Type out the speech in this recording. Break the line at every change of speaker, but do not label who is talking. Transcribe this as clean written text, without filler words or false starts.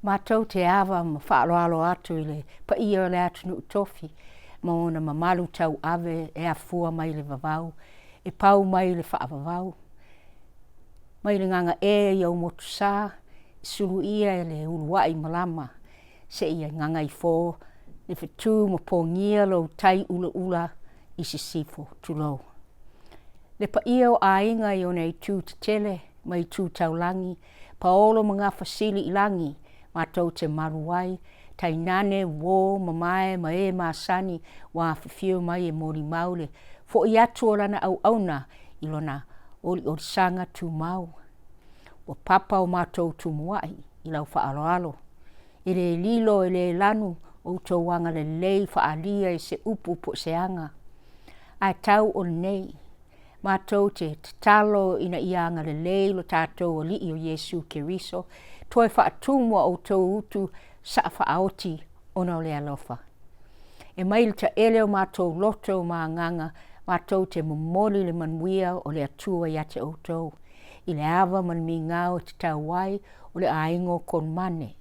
Matou te ava ma faaaloalo atu i le paia o le atunuu tofi ma ona mamalu tauave e afua mai le vavau, e pau mai le faavavau. Mai le Gagae i ou motusa, suluia e le uluai malama seia gagaifo le fetu ma pogia lou tai ulaula i sisifo, tulou. Le paia o aiga i ona itu tetele ma itu taulagi, paolo ma gafasili i lagi, matou te malu ai, tainane uo, mamae ma e masani ua afifio mai e molimau le foi atu o lana auauna i lona oliolisaga tumau. Ua papa o matou tumuai i lau faaaloalo, e le lilo e le lanu outou agalelei faaalia i se upu po o se aga. Ae tau o lenei, matou te tatalo ina ia agalelei lo tatou Alii o Iesu Keriso, toe faatumu a outou utu saa faaoti ona o le alofa. E mai le taele o matou loto ma agaga, matou te momoli le manuia o le Atua ia te outou, i le ava ma le migao e tatau ai o le aiga o Kolomane.